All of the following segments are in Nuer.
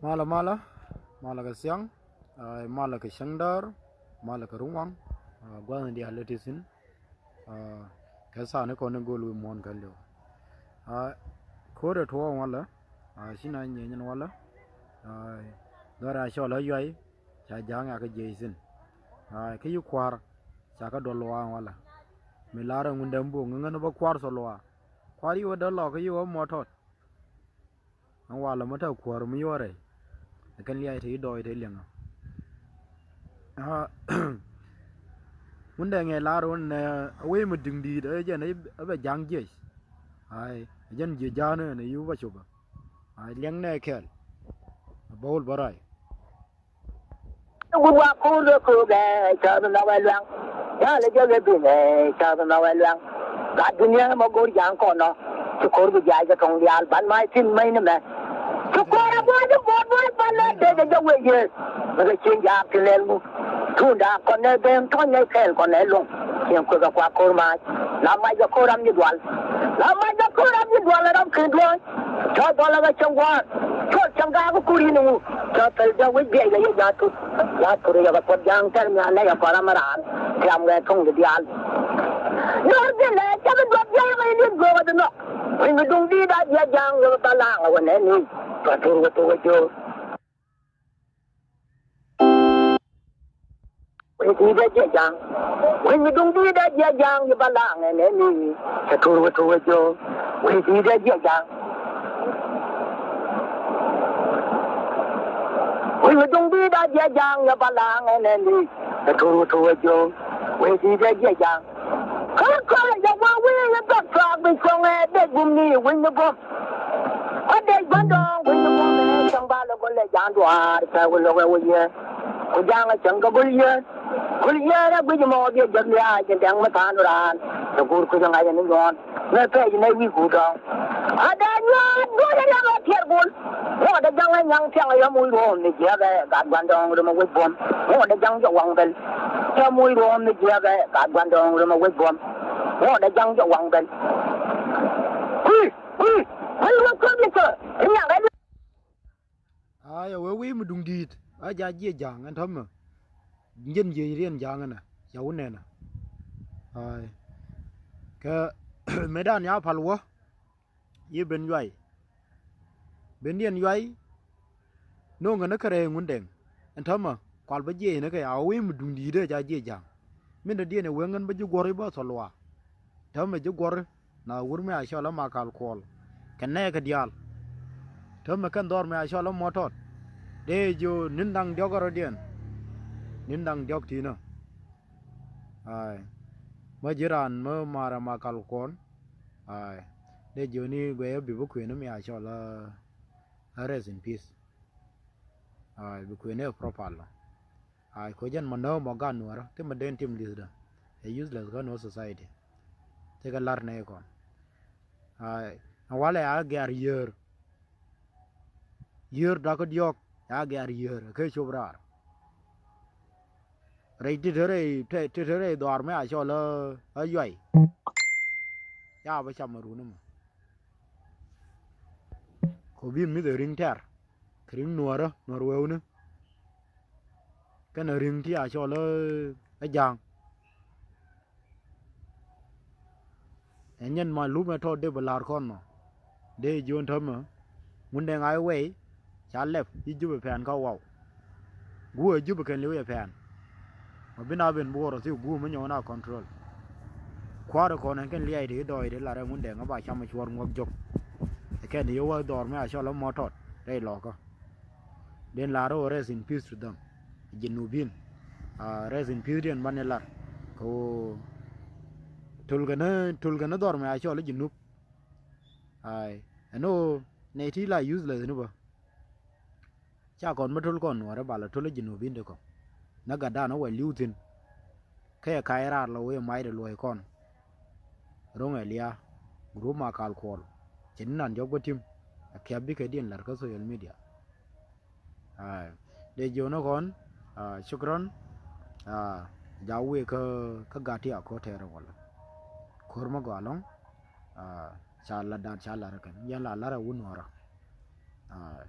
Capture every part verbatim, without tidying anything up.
Malä, malä, malä kɛ thiaŋ, aa, malä kɛ cäŋdäär, malä kɛ ruŋ waŋ, aa, gua̱thni diaal ti thi̱n, aa, kɛ tha̱a̱ŋ ni kɔn ni go̱o̱l wi̱i̱ muɔ̱ɔ̱n kɛn li̱w. Aa, ko̱o̱dɛ tuɔɔk walɛ, aa, ci na nyieny ɛn walɛ, aa, dhɔr a cɔl a yuay, ca ja̱a̱ŋ a kä jiɛc thi̱n. Aa, kä yi kua̱r, ca kä duɔl luaak walɛ. Mi la̱r ɛŋun dɛm buɔ̱k, ŋäŋän bä kua̱r thɔ luaak. Kua̱r yi wä däl lɔk, kä yi wä muɔ̱ɔ̱t tɔt. Ɛn walɛ mi te kuäär mi yuɔrɛ. Ɛ kɛn liac te i̱ dɔɔy te liɛŋä. Aa, wundɛ ŋɛ lar wun nɛ, a wee mi di̱ŋ di̱i̱t, ɛ jɛn ɛ bɛ ja̱ŋ jiɛc. Ai, ɛ jɛn jiɛ ja̱a̱n ɛ nɛ yu bä copä. Ai, liɛŋ nɛ kɛl. A bä wul bä ray. Wut wa kur de kogɛ, ca bi ma wɛ luaŋ. Ya le jɛ le bi mɛ, ca bi ma wɛ luaŋ. Gat dunia ma gor jaŋ kɔnɔ. Ci kor bi ja̱ jɛ tɔŋ dial, ban ma tin mɛ ni mɛ. Ci kor a bɔ jɛ bɔ bɔ ban la de jɛ jɛ wɛ yɛ. Mɛ kɛ cien jaak ti lɛl mu. Tunda kɔnɛ ben tɔn nɛ kɛl kɔnɛ luŋ. Cien kuɛ kɛ kua kor ma. La ma jɛ kor am ji dual. La ma jɛ kor am ji dual ram kin dual. Cɔ dual la cɛ wan. Cɔ cɛ gaa ku kuri ni wu. Cɔ pɛl jɛ wi̱c biɛy la yɛ jaa tut. Jaa tut yɛ kɛ puɔt jaŋ tɛr mi a lɛ yɛ kɔra mi raan. Tiam kɛ tuŋ di dial. Nyɔr di lɛ cɛ bi duɔp jɛ yɛ kɛ yɛ ni go̱o̱k di nɔ. Wi̱ny mi duŋ di da jɛ jaŋ yɛ kɛ balaŋ wɛ nɛ ni. Cɔ tur wɛ tur wɛ jo̱o̱k. Wec di̱i̱t ɛ jiɛ ja̱a̱ŋ. Wec mi duŋ di̱i̱t ɛ jiɛ ja̱a̱ŋ, yi balaŋ ɛn ɛ ni. Cɛ tur wä tur wä jo̱o̱. Wec di̱i̱t ɛ jiɛ ja̱a̱ŋ. Wec mi duŋ di̱i̱t ɛ jiɛ ja̱a̱ŋ, yi balaŋ ɛn ɛ ni. Cɛ tur wä tur wä jo̱o̱. Wec di̱i̱t ɛ jiɛ ja̱a̱ŋ. Kä kɔrɛ jɛ gua̱a̱ wi̱i̱ ni bäk tuaak bi cuɔ̱ŋ ɛ dee gum ni wi̱ny ni buɔ̱m. Kä dee gua̱ndɔɔŋ wi̱ny ni buɔ̱m ɛ cäŋ ba lɛ go̱l lɛ ja̱a̱ŋ duaar cɛ wä lo̱k ɛ wä yɛ. Ku ja̱a̱ŋ ɛ cäŋ kɛ go̱l yɛ. Go̱l yɛ rɛ guic mɔ biɛ jek lia̱a̱ jɛ dɛŋ mi tha̱a̱n raan. Cɛ guur kui̱c ɛ ŋa̱c ɛ ni nyuɔ̱ɔ̱n. Mɛ pɛc nɛ wi̱i̱ guur dɔ̱ŋ. A dee nyuɔ̱ɔ̱n duɔ̱ɔ̱r ɛ riaŋ ɛ tiɛɛr gul. Ŋuɔ̱t ɛ ja̱ŋ ɛ nyaŋ thiaŋ ɛ yɛ muc ruɔ̱ɔ̱m ni jiäk ɛ gat gua̱ndɔɔŋ ri mɛ wec buɔ̱m. Ŋuɔ̱t ɛ ja̱ŋ jɛ waŋ bɛl. Cɛ muc ruɔ̱ɔ̱m mi jiääk ɛ ka gua̱ndɔɔŋ ri mɛ wec buɔ̱m. Ŋuɔ̱t ɛ ja̱ŋ jɛ waŋ bɛl. Kui̱, kui̱, kui̱ wä kui̱ mi cä. Ri nyaŋ ɛ. Ay, ɛ wee wi̱i̱ mi duŋ di̱i̱t a ja̱ jiɛ ja̱a̱ŋ ɛn tɔ̱mɛ. Jiɛn jiɛ riɛn ja̱a̱ŋ ɛnɛ ca wun nɛnɛ. Ay. Kɛ mëëdan ya pal wä. Yi ben yuay. Bendiɛn yuay. No̱o̱ŋ kɛn kä rɛy Ŋundɛŋ. Ɛn täämɛ kual bä jiɛc ni kɛ a wi̱i̱ mi duŋ di̱i̱t ɛ ca jiɛc ja̱a̱ŋ. Min dɔ̱diɛn ɛ wee ŋän bä ji̱ guɔ̱r i̱ bä thɔl luaak. Täämɛ ji̱ guɔ̱r na wur mi a cɔl ɛ Makal Kuɔl. Kɛ nɛɛkɛ diaal. Täämɛ kɛn dhɔr mi a cɔl ɛ Mɔtɔt. Dee ji̱ ni̱n da̱ŋ diɔ̱k ɛ rɔ̱diɛn. Ni̱n da̱ŋ diɔ̱k ti̱i̱nä. Ay. Mä ji̱ raan mä ma̱a̱r ɛ Makal Kuɔl. Ay, dee jiöni guɛy ɛ bi bi kuëni mi a cɔl a, a rest in peace. Ay, bi kuëni ɛ proper lɔ. Ay, ko jɛn mɔ nääk mɔ gaat nuɔ̱ɔ̱rä ti mɛ den tim li̱thdä. Ɛ useless kä nuɔ̱ɔ̱r society. Thikɛ lar nɛy kɔn. Ay, ɛ walɛ a gɛ̈r yieer. Yieer dakä diɔ̱k, ya gɛ̈r yieer, ɛ kɛ cop raar. Rɛy ti te rɛy, ti te rɛy dhɔaar mi a cɔl a, a yuay. Ya bä cam a run mɔ. Kɔ bi mith ɛ ri̱ŋ tɛr. Kɛ ri̱ŋ nuɔ̱ɔ̱rä, nuɔ̱ɔ̱r wewni. Kɛnɛ ri̱ŋ ti a cɔl a, a ja̱a̱ŋ. Ɛ nyɛn ma lupɛ tɔ dee bɛ la̱r kɔn mɔ. Dee jiön täämɛ. Ŋundɛŋ a i̱ wɛy ca lɛp i̱ Jupɛ pɛn kä waw. Guuk ɛ Jupɛ kɛn li̱w yɛ pɛn. Mɔ bi na ben buɔɔr ɔ thi̱i̱ guuk mi nyɔk na control. Kua̱r ɛ kɔn ɛn kɛn liac ti i̱ dɔɔy ti lar ɛ Ŋundɛŋ ɛ ba cam ɛ cuɔr ŋuɔk jok. Ɛ kɛn i̱ wä dhɔr mi a cɔl ɛ Mɔtɔt rɛy lɔkä. Den lar ɔ rest in peace to them. Jinubin. A rest in peace diɛn ban ni lar. Kɛ ɣöö tul kɛn, tul kɛn dhɔr mɛ a cɔl i̱ Jinub. Ay, ɛn ɣöö nɛy ti la useless ni bä. Ca kɔn mi tul kɔn nuɔ̱ɔ̱rä bal a tul i̱ Jinubin ti kɔn. Nä gatdan ɣä wɛ li̱w thi̱n. Kɛ yɛ ka̱c raar lɔ wee mac dee luɔ̱c kɔn. Ro̱ŋ ɛ lia̱a̱. Group Makal Kuɔl. Cɛ ni nan jɔk bä tim. Ɛ kiap bikɛ diɛn la̱r kä social media. Ay, dee jiɔn ni kɔn, ah, shukran, ah, ja wee kä, kä gat ti a ko̱r tɛɛr in walɛ. Ko̱r mi gɔaa ɛlɔ̱ŋ, ah, ca lat da̱a̱t ca lat rɛ kɛn. Yɛn la lat rɛ wun nuɔ̱ɔ̱rä. Ah,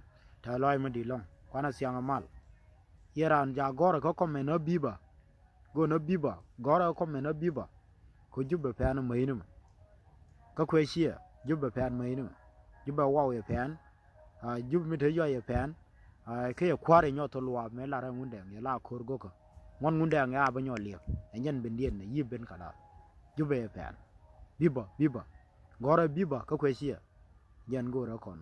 Tɛ̈th lɔaac mi di̱i̱t ɛlɔ̱ŋ, kuanɛ thiaŋ ɛ mal. Yɛ raan ca gɔ̱rɛ kä comment ɣä biba. Go̱o̱r ɣä biba, gɔ̱rɛ kä comment ɣä biba. Kä Jubɛ pɛn mäcni mɛ. Kä kuɛ ciɛ, Jubɛ pɛn mäcni mɛ. Jubɛ waw yɛ pɛn. Jubɛ mi te yɔc yɛ pɛn. Kä yɛ kua̱r yɛ nyɔk thok luaak mëë lar ɛ Ŋundɛŋ, yɛ la ko̱r go̱kä. Ŋuɔ̱t Ŋundɛŋ yɛ a bä nyɔk liɛp, ɛ jɛn bendiɛn ɛ yiëë ben kɛ da̱a̱. Jubɛ yɛ pɛn. Biba, biba. Gɔ̱rɛ biba kä kuɛ ciɛ. Jɛn go̱o̱rɛ kɔn.